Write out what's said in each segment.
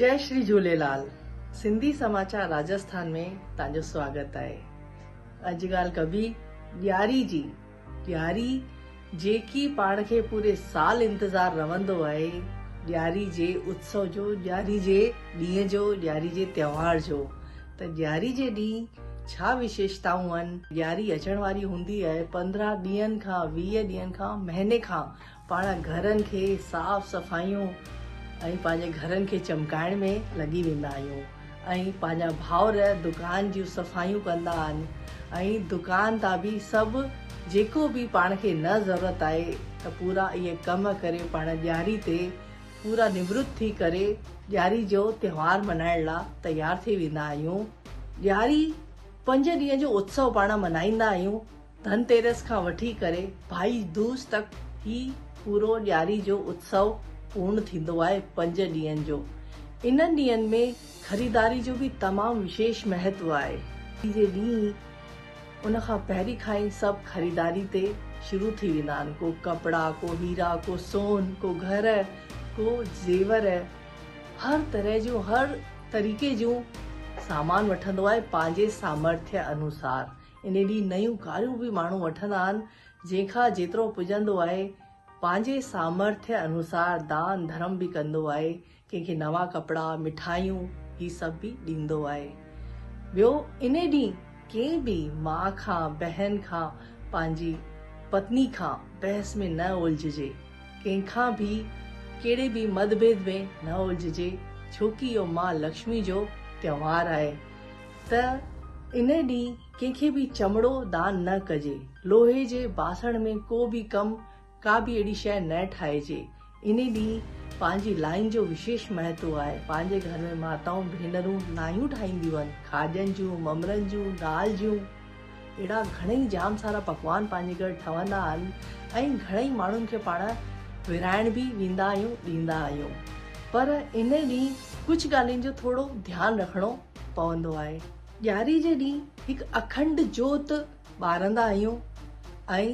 جئي شري جهوليلال سنڌي سماچار راجسٿان ۾ توهان جو سواگت آهي. اڄ ڳالهه ڪبي ڏياري جي. ڏياري جيڪي پاڻ کي پوري سال انتظار رهندو آهي ڏياري جي اتسو جو ڏياري جي ڏينهن جو ڏياري جي تهوار جو ته ڏياري جي ڏينهن ڇا وشيشتائون آهن. ڏياري اچڻ واري هوندي آهي 15 ڏينهن کان 20 ڏينهن کان مهيني کان پاڻ گهرن کي صاف صفايون ۽ پنهنجي گهرن کي چمڪائڻ ۾ لڳي ويندا آهيون ۽ پنهنجا ڀائر دڪان جون صفايون ڪندا آهن ۽ دڪان تان به سڀ جيڪو به پاڻ کي نه ضرورت آهي ته پورا اهي ڪم ڪري پاڻ ڏياري تي پورا نورت ٿي ڪري ڏياري جو تهوار ملهائڻ لا تيار ٿي ويندا آهيون. ڏياري پنج ڏينهن جو اتسو پاڻ ملهائيندا آهيون. ڌن تيرس کان وٺي ڪري ڀائي دوج تڪ هي پورو ڏياري جو اتسو پورڻ ٿيندو آهي پنج ڏينهن جو. انهن ڏينهن ۾ خريداري جو به تمام وشيش مهتو آهي. جي ڏينهن ان کان پهرين کان ئي سڀ خريداري تي شروع ٿي ويندا آهن ڪو ڪپڙا ڪو هيرا ڪو سون ڪو گهر ڪو زيور هر طرح جون هر طريقي جون سامان وٺندو آهي پنهنجي سامرٿيه انوسار. ان ڏينهن نيون ڪاريون به ماڻهو وٺندا آهن، جنهن کان جيترو پڄندو آهي، پنهنجي سامرٿيه انوسار دان ڌرم به ڪندو آهي، ڪنهن کي نوان ڪپڙا، مٺايون هي سڀ به ڏيندو آهي. ٻيو ان ڏينهن ڪنهن به ماء کان، بهن کان، پنهنجي پتني کان بحث ۾ نه الجهجي، ڪنهن کان به ڪهڙي به مڌڀيد ۾ نه الجهجي، ڇوڪي اهو ماء لڪشمي جو تهوار آهي. ته انهي ڏينهن ڪنهن کي به چمڙو دان نه ڪجي، لوهي جي باسڻ ۾ ڪو به ڪم، ڪا به اهڙي شيء نه ٺاهجي. انهي ڏينهن پنهنجي لائين جو وشيش مهتو آهي. پنهنجي گهر ۾ ماتائون ڀينرون لايون ٺاهينديون آهن، کاڄن جون، ممرن جون، دال جون، اهڙا گهڻئي جام سارا پڪوان پنهنجي گهر ٺهندا آهن ۽ گهڻئي ماڻهن کي پاڻ ورهائڻ به ويندا آهيون، ڏيندا آهيون. پر انهي ڏينهن ڪجهه ڳالهين جو ٿورو ڌيان رکڻو پوندو آهي. ڏياري جي ڏينهن هڪ اکنڊ جوت ٻارندا آهيون ۽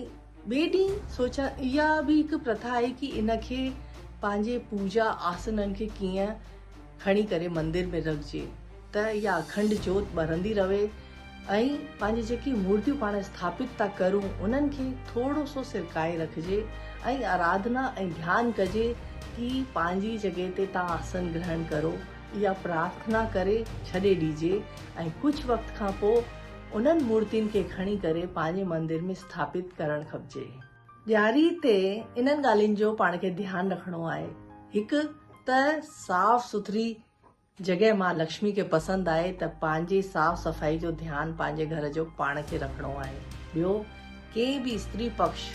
ٻئي ڏينهن سوچان اها به هڪ پرٿا آهي ڪي ان کي پنهنجي پوجا آسنن کي ڪيئن کڻي ڪري مندر ۾ رکجي ته اها اکنڊ جوت ٻرندي رهي ۽ پنهنجي جيڪي مورتيون پاڻ اسٿاپت ٿا ڪرون انهن کي ٿورو سو سرڪائي رکجي ۽ آراڌنا ۽ ڌيان ڪجي ڪي پنهنجي جڳهه تي تان آسن گرهڻ ڪرو اها پرارٿنا ڪري ڇڏي ڏيجي ۽ ڪجهه وقت کان پوء انهن مورتين کي کڻي ڪري پنهنجي مندر ۾ اسٿاپت ڪرڻ کپجي. ڏياري تي انهن ڳالهين جو پاڻ کي ڌيان رکڻو آهي. هڪ ته صاف سٿري جڳهه مان لڪشمي کي پسند آهي ته پنهنجي صاف صفائي جو ڌيان پنهنجي گهر جو پاڻ کي رکڻو آهي. ٻيو ڪنهن به استري پڪش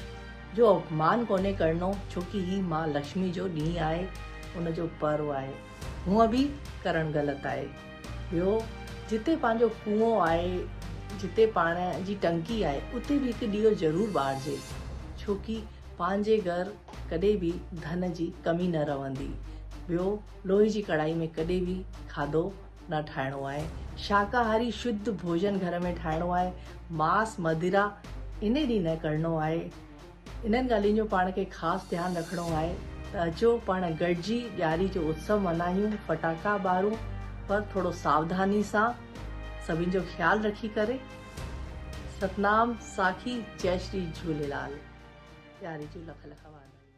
جو اپمان ڪونهي ڪرڻو ڇو ڪي هي مان لڪشمي جو ڏينهن آهي ان جو پرو آهي. هونء به ڪرڻ غلط آهي. ٻيو جتي پنهنجو ڪوئو آهي جتي پاڻ جي ٽنڪي آهي اتي به هڪ ڏيئو ضرور ٻارجي ڇو ڪي پنهنجي گهر ڪڏهن به ڌن جي ڪمي نه رهندي. ٻيو لوهي جي ڪڙهائي ۾ ڪڏهن به کاڌو نه ٺاهڻو آهي. شاڪاهاري شڌ ڀوڄن گهر ۾ ٺاهڻو آهي. ماس مدرا انهي ڏينهن نه ڪرڻو آهي. انهن ڳالهين جو پاڻ کي خاص ڌيان رکڻو آهي ته اچو پاڻ گڏجي ڏياري جو اتسو ملهايون، ڦٽاڪا ٻارون پر ٿورو ساوڌاني سان سڀن جو خيال رکي ڪري. ستنام ساکي جئي شري جهوليلال. ڏياري جون لک لک واڌايون.